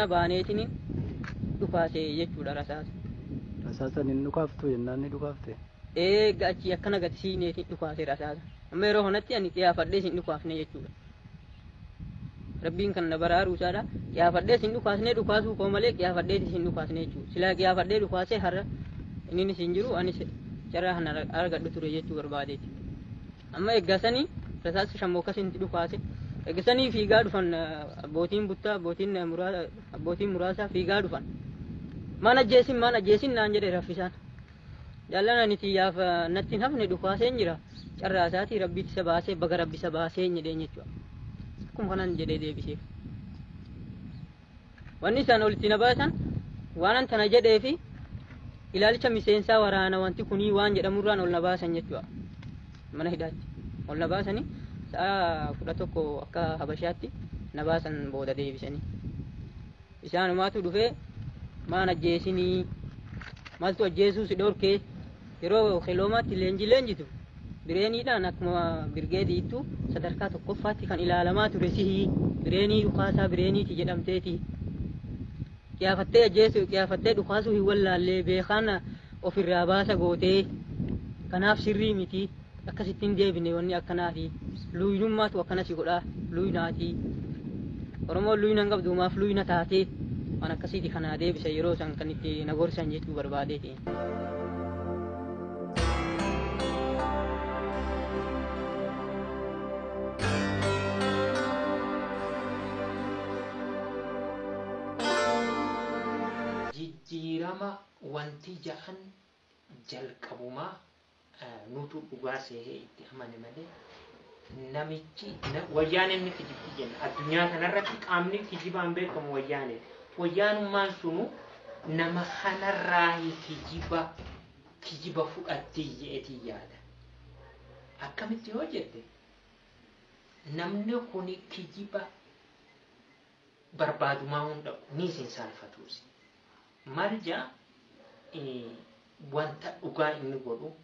Baaneetiin dhukaase jechuudha rasaasa. Rasaasan hin dhukaaftu jennaan ni dhukaafte. Eega achii akkana gadi siineetiin dhukaase rasaasa. Amma yeroo kanatti ani qiyaafadhee sin dhukaafne jechuudha. Rabbiin kan na baraaruu isaadha. Qiyaafadhee sin dhukaasne, dhukaasuu koo malee qiyaafadhee sin dhukaasne jechuudha. Silaa qiyaafadhee dhukaasee har'a inni sin jiru, anis carraa kana argadhu ture jechuu barbaadeeti. Amma eeggasanii rasaasa shammoo akkasitti dhukaase. Eeggasanii fiigaa dhufan abbootiin buttaa, abbootiin muraasa fiigaa dhufan. Maan ajjeesin, maan ajjeesin naan jedhe raffisaan. Jaallan ani xiyyaaf natti hin hafne, dhukaaseen jira. Carraa isaatii Rabbiitti isa baasee, baga Rabbi isa baasee jedheen jechuudha. Akkuma kanan jedhee deebiseef. Wanni isaan olitti na baasan waan tana jedhee fi ilaalcha miseensaa waraana wanti kunii waan jedhamurraan ol na baasan jechuudha. Mana hidhaatti. Ol na baasanii sa'a 11 akka Habashaatti na baasan booda deebisanii. Isaanumaatu dhufee maan ajjeesinii, maaltu ajjeesuu si dhorkee, yeroo kiloomaatti leenjii leenjitu bireeniidhaan akkuma birgeediittu sadarkaa tokkoffaatti kan ilaalamaa ture sihii, bireenii dhukaasaa bireeniiti jedhamteeti. Qiyaafattee ajjeesuu, qiyaafattee dhukaasuu hin wallaallee, beekaan ofirraa baasa gootee, kanaaf sirrii miti, akkasitti hin deebine, wanni akkanaafi luuynummaatu akkana si godhaa, luuynaati. Oromoon luyna hin qabdu, maaf luyna taatee, waan akkasiiti kanaa deebisa yeroo san kan itti na gorsan jechuu barbaadeeti. Jijjiirama wanti ja'an jalqabumaa nutu dhugaa seehee itti amane malee, namichi wayyaaneen ni kijibti jenna. Addunyaa kanarratti qaamni kijibaan beekamu wayyaanee. Wayyaanummaan sunu nama kanarraa kijiba fudhatti je'etii yaada. Akkamitti yoo jette, namni kun kijiba barbaadumaa hunda ni isin saalfatuusi. Maal jaa, wanta dhugaa inni godhu,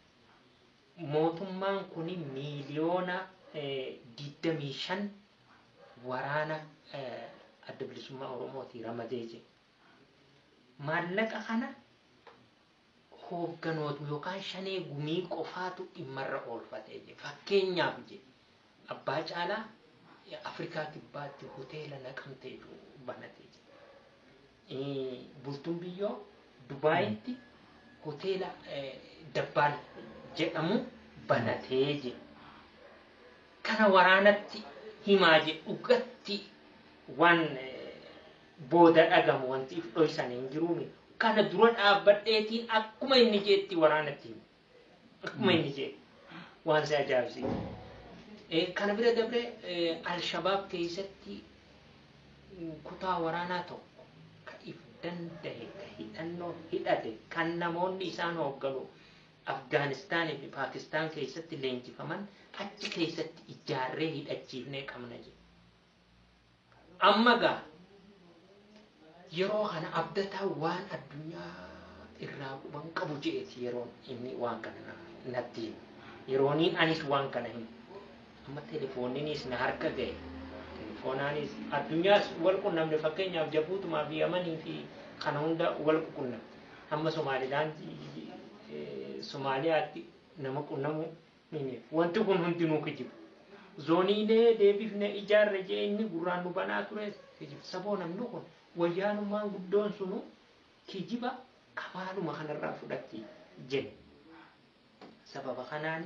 mootummaan kun miiliyoona 25 waraana Adda Bilisummaa Oromootii ramadee jira. Maallaqa kana hoogganoota yookaan Shanee Gumii qofaatu dhimmarra oolfatee jira. Fakkeenyaaf je, Abbaa Caalaa Afrikaa Kibbaatti hoteela Naqamtee banatee jira. Bultuun Biyyoo Dubaayitti hoteela Dabbaal jedhamu banatee jira. Kana waraanatti himaa jedhu, dhugatti waan booda dhagamu wanti if dhoysan hin jiruumi. Kana dura dhaabbadheetiin akkuma inni jeetti waraanatti himu. Akkuma inni jee waan si ajaa'ibsiisu. Kana bira dabree Alshabaab keessatti kutaa waraanaa tokko ka if danda'e, ka hidhannoo hidhate, kan namoonni isaan hoogganu Afgaanistaanii fi Paakistaan keessatti leenjifaman achi keessatti ijaarree hidhachiifnee qabna jedhe. Amma gaa yeroo kana Abdataa waan addunyaa irraa quban qabu je'eeti yeroon inni waan kana natti himu. Yerooniin anis waan kana himu. Amma telefoonninis na harka ga'e. Telefoonaanis addunyaas wal qunnamne, fakkeenyaaf Jabuutumaa fi Yamanii fi kana hunda wal qunnamne. Hamma Somaalilaand Somaaliyaatti nama qunnamuu wanti kun hundinuu kijiba. Zooniilee deebifne ijaarre jee inni gurraan nu banaa ture kijiba. Saboo namni kun wayyaanummaan guddoon sunu kijiba kamaaluma kanarraa fudhatti jedhe. Sababa kanaan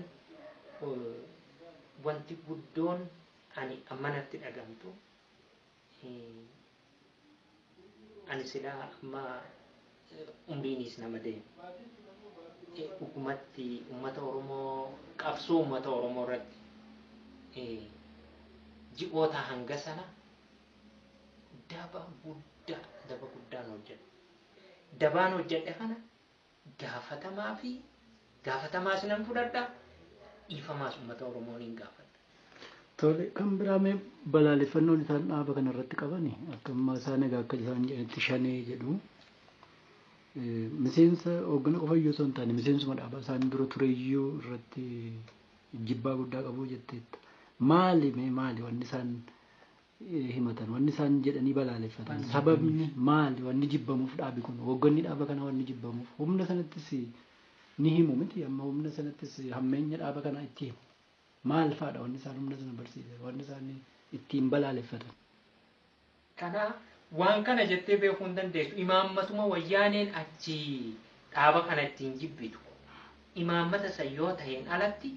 wanti guddoon ani ammanatti dhagamtu, ani silaa amma umriinis nama deema. Dhugumatti uummata Oromoo, qabsoo uummata Oromoo irratti ji'oota hanga sana daba guddaa, daba guddaan hojjedhe. Dabaan hojjedhe kana gaafatamaa fi gaafatamaas nan fudhadha, dhiifamaas uummata Oromoo niin gaafadha. Tole, kan biraa mee balaaleffannoon isaan dhaaba kana irratti qabani akka ammaa isaan egaa akka isaan jedhanitti Shanee jedhu, miseensa hooggana qofa iyyuu osoo hin taane miseensuma dhaaba isaan dura tureyyuu irratti jibbaa guddaa qabu jetteetta. Maali, mee maali wanni isaan himatan, wanni isaan jedhanii balaaleffatan sababni maali? Wanni jibbamuuf dhaabi kun, hoogganni dhaaba kana wanni jibbamuuf humna sanattis ni himu miti, amma humna sanattis hammeenya dhaaba kana itti himu. Maal fa'aadha wanni isaan humna sana barsiisan, wanni isaan ittiin balaaleffatan? Kana waan kana jettee beekuu hin dandeessu. Imaammatuma wayyaaneen achi dhaaba kana ittiin jibbitu. Imaammata san yoo ta'een alatti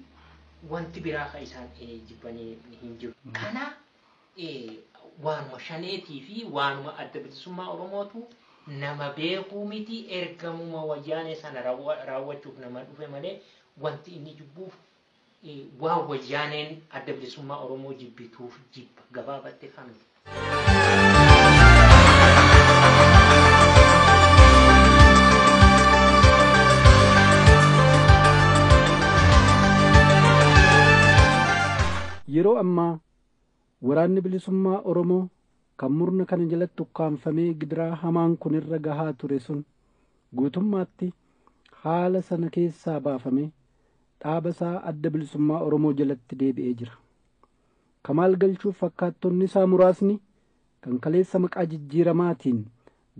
wanti biraa kan isaan jibbanii hin jiru. Kana waanuma shaneetii fi waanuma adda bilisummaa Oromootu nama beekuu miti, ergamuma wayyaanee sana raawwachuuf nama dhufe malee wanti inni jibbuuf waan wayyaaneen adda bilisummaa Oromoo jibbituuf jibba gabaabaatti kanuma. Yeroo ammaa waraanni bilisummaa Oromoo kan murna kana jalatti ukkaanfamee gidiraa hamaan kun irra gahaa ture sun guutummaatti haala sana keessaa baafamee dhaaba isaa adda bilisummaa Oromoo jalatti deebi'ee jira. Kamaal Galchuuf fakkaattonni isaa muraasni kan kaleessa maqaa jijjiiramaatiin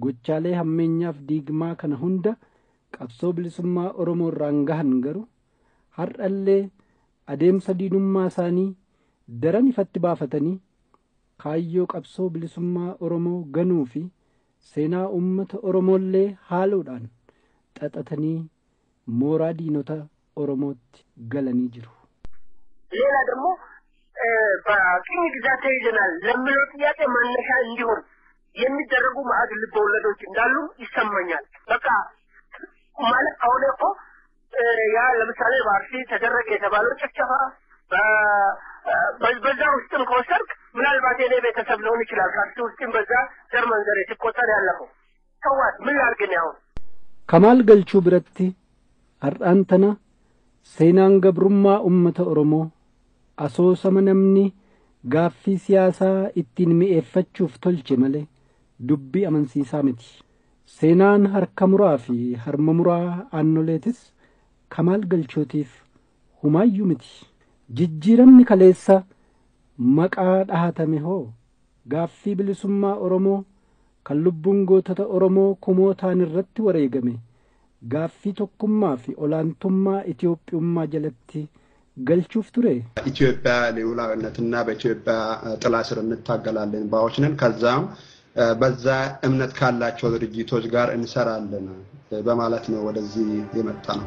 gochaalee hammeenyaaf diigmaa kana hunda qabsoo bilisummaa Oromoo irraan gahan garuu har'allee adeemsa diinummaa isaanii daran ifatti baafatanii kaayyoo qabsoo bilisummaa Oromoo ganuu fi seenaa uummata Oromoollee haaluudhaan xaxatanii mooraa diinota Oromootti galanii jiru. ሌላ ደግሞ በቅኝ ግዛት ተይዘናል ለሚለው ጥያቄ መነሻ እንዲሆን የሚደረጉ ማዕድ ልብ ወለዶች እንዳሉ ይሰማኛል። በቃ ማለት አሁን እኮ ያ ለምሳሌ በአርሲ ተደረገ የተባለው ጭፍጨፋ በዛ ውስጥም ከወሰድክ ምናልባት የኔ ቤተሰብ ሊሆን ይችላል። ከአርሲ ውስጥም በዛ ዘር መንዘር ሲቆጠር ያለፈው ተዋት ምን ላድርግ እኔ አሁን። Kamaal Galchuu biratti har'aan tana seenaan gabrummaa uummata Oromoo asoosama namni gaaffii siyaasaa ittiin mi'eeffachuuf tolche malee dubbii amansiisaa miti. Seenaan harka muraa fi harma muraa aannoleetis Kamaal Galchuutiif humaayyuu miti. Jijjiiramni kaleessa maqaa dhahatame hoo gaaffii bilisummaa Oromoo kan lubbuun gootota Oromoo kumootaan irratti wareegame gaaffii tokkummaa fi olaantummaa Itiyoophiyummaa jalatti galchuuf ture. ኢትዮጵያ ልዑላዊነትና በኢትዮጵያ ጥላ ስር እንታገላለን ባዎች ነን። ከዛም በዛ እምነት ካላቸው ድርጅቶች ጋር እንሰራለን በማለት ነው ወደዚህ የመጣ ነው።